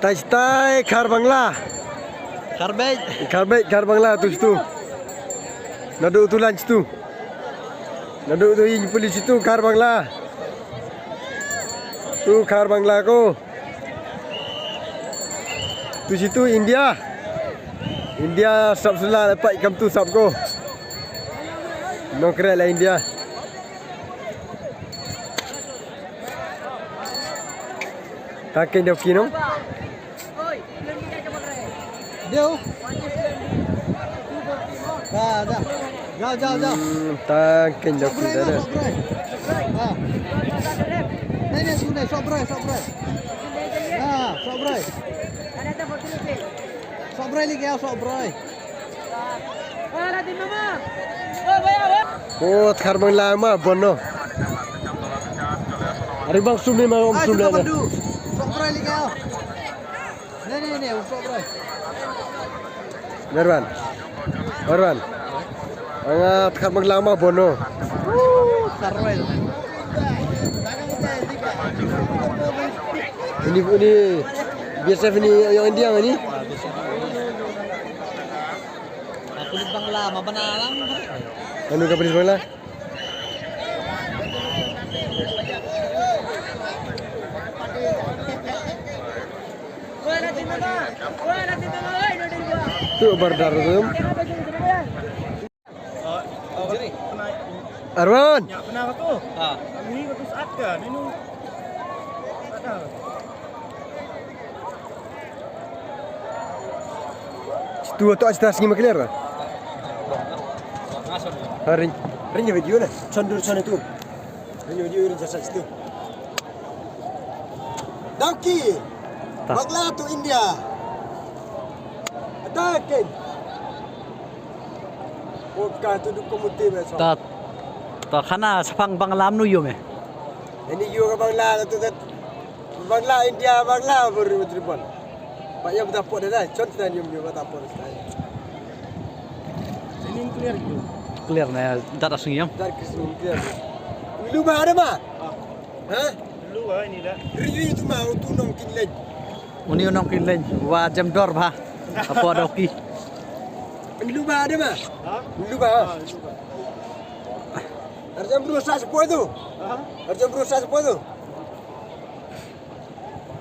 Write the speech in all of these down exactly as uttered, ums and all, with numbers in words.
Tai, tai, khar Bangla. Khar beit. Khar beit, khar Bangla tu situ. Nadu tu lan situ. Nadu tu ing puli situ, khar Bangla. Tu khar Bangla ko. Tu situ India. India sap sula lepai kam tu sap ko. Nongkre la India. Tang keiñ da u ki nong. Deo. Da, da. Jao, jao, jao. Hmm, tang keiñ da u ki da da. Sok brai, sok brai. Ha. Nei, nei, sune, sok brai, sok brai. Ha, sok brai. Sok brai li kya, sok brai. O, khar Bangla ma, bono. Ari bang sum ni ma, om sum le. Sok brai li kya. Nei, nei, nei, sok brai. Nerwan. Nerwan. Anga khar Bangla ma, bono. Ini, ini B S F ini, yang India ini. Pulit Bangla, ma bana lang. Anu ka pulit Bangla? Tu bardar tu. Arwan. Ya, pernah ke tu? Ha. Ini ke tu saat ke? Ini nu. Ada. Situ tu atas ni ma clear ba? Ha, ring, ring video na. Chandur chan tu. Ring video ring jasa situ. Dawki. Ta. Bangla to India. Ada ken. Oka tu du komuti be so. Ta. Ta khana saphang Bangla nu yo me. Ini yo ka Bangla tu, tu. Bangla, India, Bangla, baru tribal. Pak, ya, bata pot dah, chon dah, yum, yum, bata pot dah. Ini clear tu. Clear na, dara sung yum. Dar ke sung clear. Lu ba ada ma? Ha? Lu ba ini dah. Review tu ma, tu nong kin lej. Uni nong kin lej, wa jam dor ba. Apa doki? Lu ba ada ma? Ha? Lu ba. Ha, lu ba. Arjam bro sa sepoi tu. Ha? Arjam bro sa sepoi tu.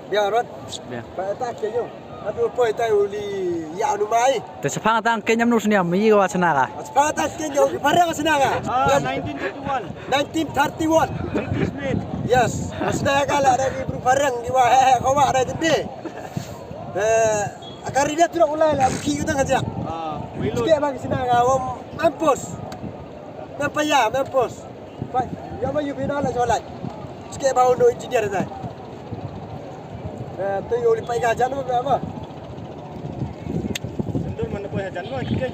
Bia, Ron. Bia. Ba ta ke yo. Adu poi ta uli ya anu mai. Te saphang tang ke nyam nu sniam, yi wa sna ka. Saphang ta ke yo, ki parang sna ka. Ah, nineteen thirty-one. Nineteen thirty-one. British made. Yes. Sna ka la da ki bru parang ki wa he he ko wa da jende. Eh, akari dia tu ulai la ki utang aja. Ah, wilo. Sikit bagi sna ka, wa mampus. Mampaya, mampus. Pai, ya ma yu pina la jolai. Sikit ba unu engineer ta. Eh, tu yu li pai ka jan ma ba. Sendur mana poi jan ma kike.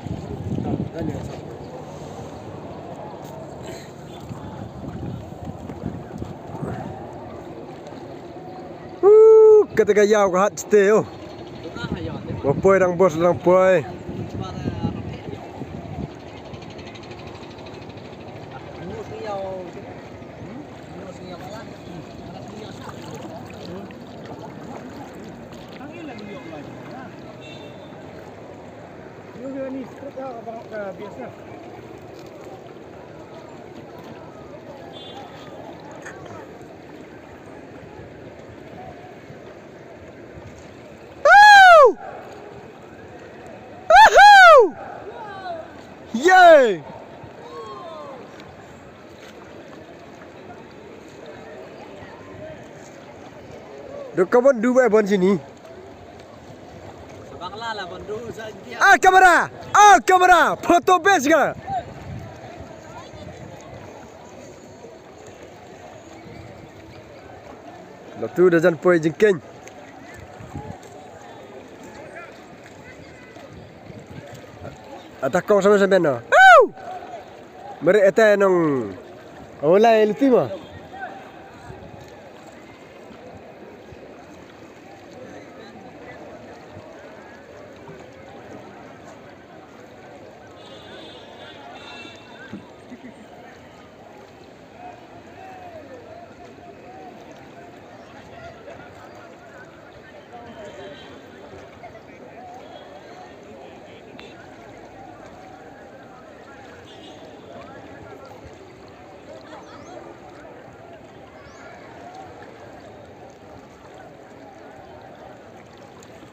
Woo, kata ka yaw ka hat ste, oh. Wa poi dang bos dang poi. Woohoo! Woohoo! Yay! Dok ka bon du ba bon sini. Bangla la bon du sa India. Ah, camera! Ah, camera! Photo best ka. Latu da jan poi jingkeng. Ata kong sama sama no. Au! Meri ete nong. Olai luti ma.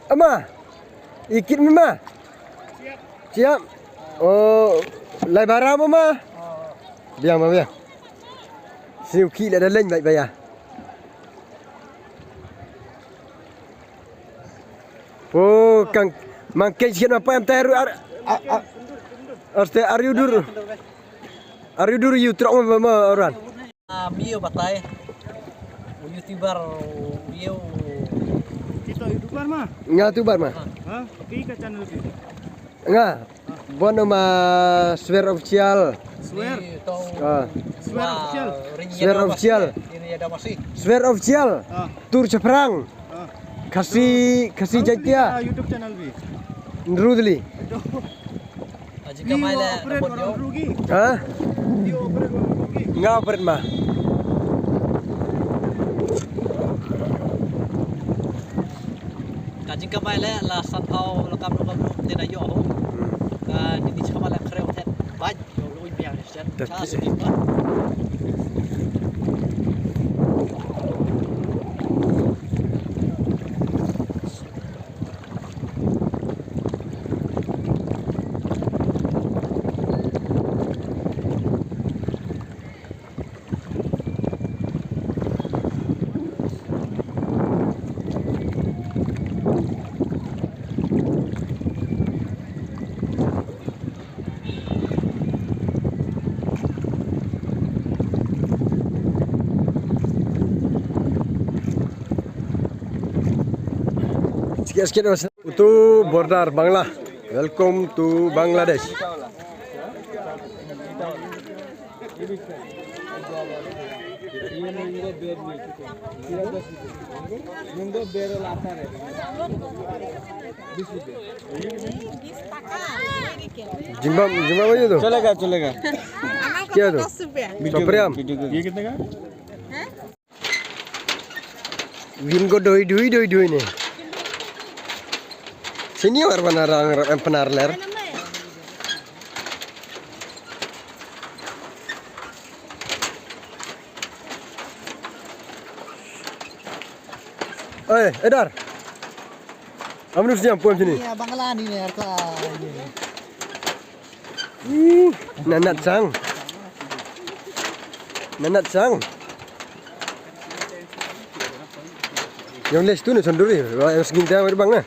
Ama, ikit mi ma. Siap. O, lai bara mo ma. Biang ma biang. Siu ki la da leng bai bai ya. O, kang, mang ke sian ma pa em taru ar, a, a, aste ar yu dur. Ar yu dur yu trok ma, ma, oran. Ah, Mio Batai. U YouTuber, u Mio. Kita YouTuber ma? Nga YouTuber ma. Ha? Ki ka channel ki? Nga. Bono ma Swear Official. Swear? Ah. Swear Official? Swear Official. Swear Official. Ah. Tur Chaprang. Ah. Khasi, Khasi Jaitia. YouTube channel bi. Nrudli. Aji kamai le. Ha? Nga operate ma. Ka jingkamai le la san phaw la kam lu kam lu te da yoh ho. Hmm. Ka ni ni chama le khreu thet. Bai, yoh lu i biang ni chen. Cha su ba. Sikit-sikit, Bos. Utu border Bangla. Welcome to Bangladesh. Jingbam, jingbam aja tu. चलेगा, चलेगा। क्या तो? दस रुपया। Video, Sopriam. Video के लिए। ये कितने का? हैं? Win ko doi, doi, doi, doi ne. Sini war bana rang, rang, em, penar ler. Oi, Edar. Amnu siam puan sini. Iya, Bangla ni ne, arta. Ih, nanat sang. Nanat sang. Yang les tu ni sendiri, yang segini dah bang na.